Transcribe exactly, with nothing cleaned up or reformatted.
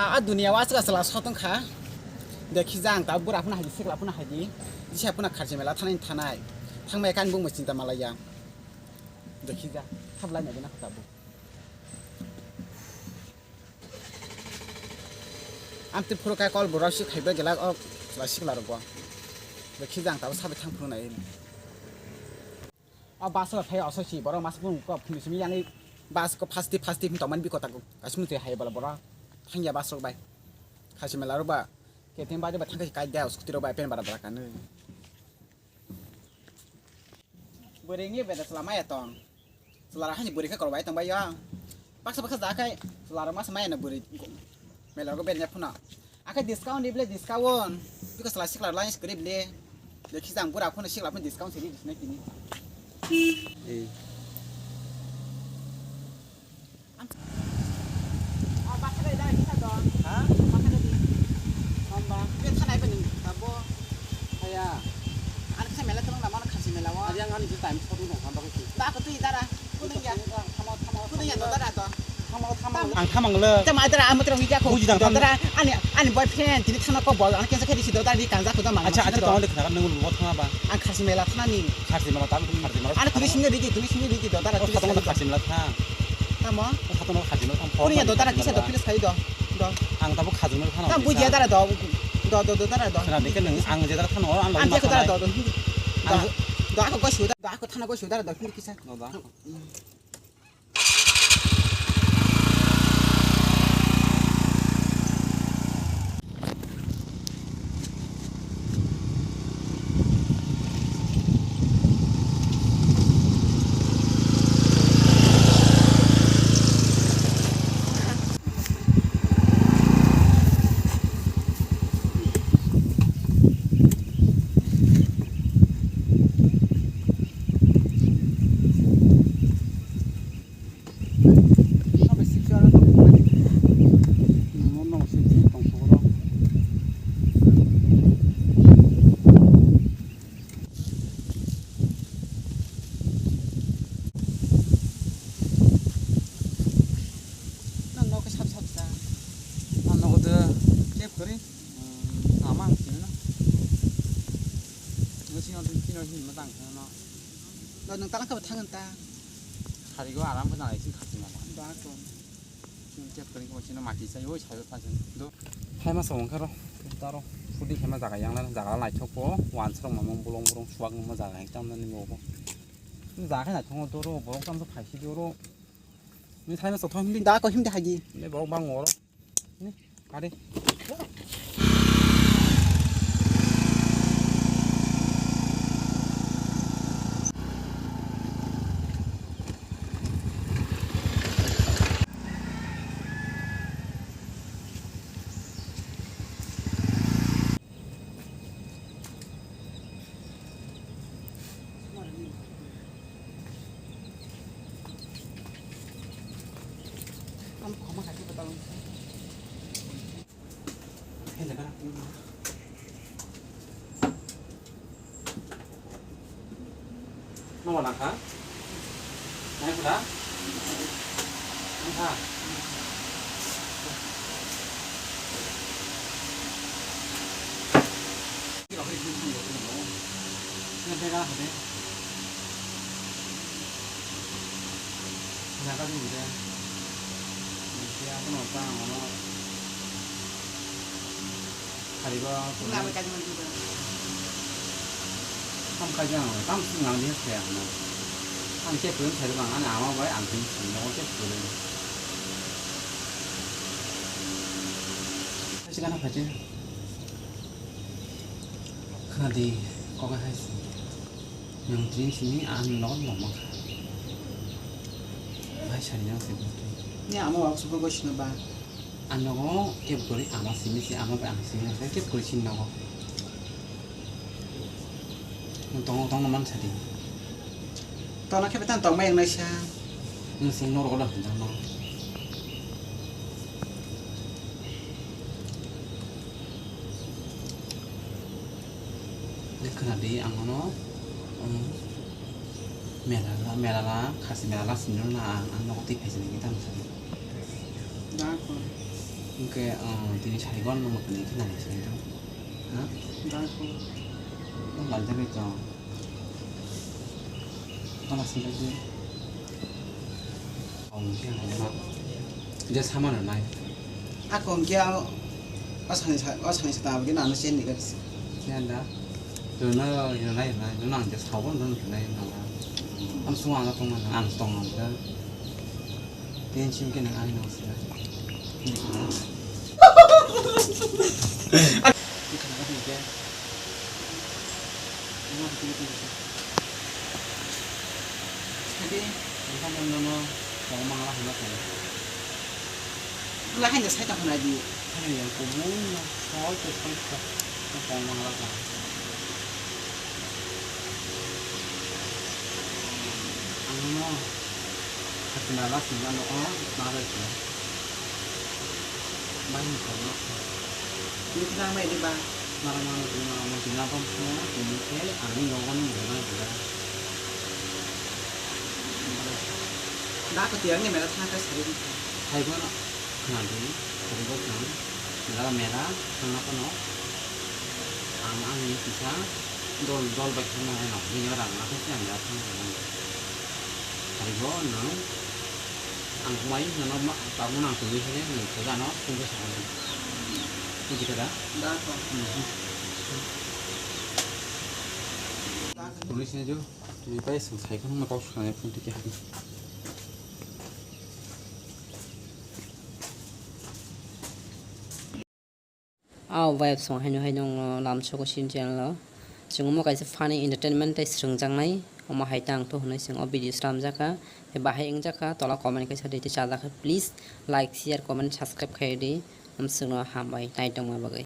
A dunia o aswk aswk la sotong kha. Dekhi ja ang ta bura phano haidi sikla phano haidi. Disa phano kharchi mela thanai thanai. Thangmai kan bung chinta malaya. Dekhi ja. Khablai nai na kha bu. Amtwi phuru kai kol borok si khaiba gela o chwla sikla rok bo. Bekhi jang tabuk sabai thang phuru nai. O bus rok phai oso si borok masa phuru kok phunui simi yani bus ko fasti fasti hin tongmani biko tako kaisa mutwi hai bala borok thangya bus rok bai. Khachi mela rok ba ketem bari ba thangkai kai dia scooty rok bai pen bara bara kanu. Bwrwini beda chwla maya tong. Chwla rok hani bwrwi khe korbai tong bai yo. Baksa baksa ja khai chwla rok masa maya no bwrwi mela rok bernya phano. Akhe discount di ble discount. Biko chwla sikla line screen ble. Le khijang bura phano sikla phano discount siri disna kini. Eh. Ha? Hamba. Be thanai bani tabo. Aya. Ani khe mela tong na mana khasi mela wa. Ari ang ani time shot no hamba ko. Da ko tui dara. Kuning ya. Thamo thamo. Kuning ya dodara to. Thamo thamo. Ang thamang le. Te mai dara amo tera wija ko. Buji dang. Dodara ani ani boyfriend tini thana ko bol ani kensa khedi si dodara di kanja ko da mang. Acha acha tong de khara nang mo thama ba. Ang khasi mela thana ni. Khasi mela tam khasi mela. Ani tuli singe rigi tuli singe rigi dodara tuli singe. Khasi mela thang. Tamo? Khatung no khajima thang. Puni ya dodara kisa do please khai do. Do. Ang tabuk khajima thang. Tam buji ya dara do. Do do do dara do. Khna de ke nang ang je dara thang ang lagi masalai. Ang je dara do do. Do. Do ako gosu do ako thana gosu dara do hindi kisa. Do do. Nang nok sab sab sa. Ang nok de chep kori. Ama ang sini na. Nasi yang tu kino hin matang kana. Lo nang talang ka thang ta. Hari go aram ko nang isi khasi ma. Ba ko. Chep kori ko sino mati sai oi sai pa sen. Do. Hai ma song karo. Taro. Pudi hai ma jaga yang la jaga lai thok po. Wan srong ma mong bolong bolong suak ma jaga yang tam na ni mo ko. Jaga na thong do ro bolong tam so phai si do ro. Ni thai ma so thong hindi. Da ko hindi haji. Ne bolong bang mo ro. Ni. Kari. Nunggu nangka? Nai kuda? Nangka? Nang tega hade? Jaga dum de. Nang tega kono ta ono. Haribo. Nang bai kaji mantu. Tam kaji ang, tam sing ang dia saya ano. Ang saya belum saya bang, ana ama bai ang sing sing, saya belum. Saya kana kaji. Khadi, kok hai sing. Nwng tini simi ang nogo loma kha. Bai sari nang se bwtwi. Ni ama wak sugo goi sino ba. Ang nogo kep gori ama simi si ama bai ang simi nang kep gori sini nogo. Nwng tongo tongno man sadi. Tona khe betan tongma yang naisa. Nwng sing norok lo hinjang no. Khna di ang ano, um, mela la, mela la, khasi mela la sini na ang, ang nogo twi phaisani kita misali. Da ko. Hwnkhe, ah, tini saigon nungno tini khe nai sini tong. Ha? Nung laljagwi tong. Bana sini tong. Tong khe hai ma. Je samano nai. Ako hwnkhe o, o sani sa, o sani sa tamo khe nang chen ni gari. Siyan da. Rwna, rwnai, rwnai. Rwna ang je sabo, rwna rwnai, rwna. Ang sung ang tong, ang tong ang da. Tension khe nang ani nang sila. Sadi, nang nono tong mangla hwnna tong. Wala haino sai tong hwnna di. Haino yang kubun na soi to soi to tong mangla tong. Ang no hakna last ni ano o mara di. Mai ni kono. Ni kna mai di ba. Mara mara di mara mara di na bom ko ni ke ani no wan ni na di ba. Da ko tiang ni mera thang ka sari di. Hai go na. Khna di, khna di, khna di. Mela, mela, thangna phano ang ani kisa dol, dol bai khna hai no, bini rang na khe ang ya thang thang. Hari bo no, ang mai no ma, tabuk no ang twi khe no, khe no, twi khe sa. Twi khe da? Da ko. Police ne jo, ni pai sang sai khna ma kau sa ne phun tike hai. Aw vibe song haino haino lamsoko sini channel o. Chwng omo kaisa funny entertainment tei swrwngjaknai. Omo hai tang to hwnwi chwng o video slamjaka. Tei bahai wngjakha tola comment kaisa rite chajakha. Please like, share, comment, subscribe khai di. Amswkno hambai naitongma bagwi.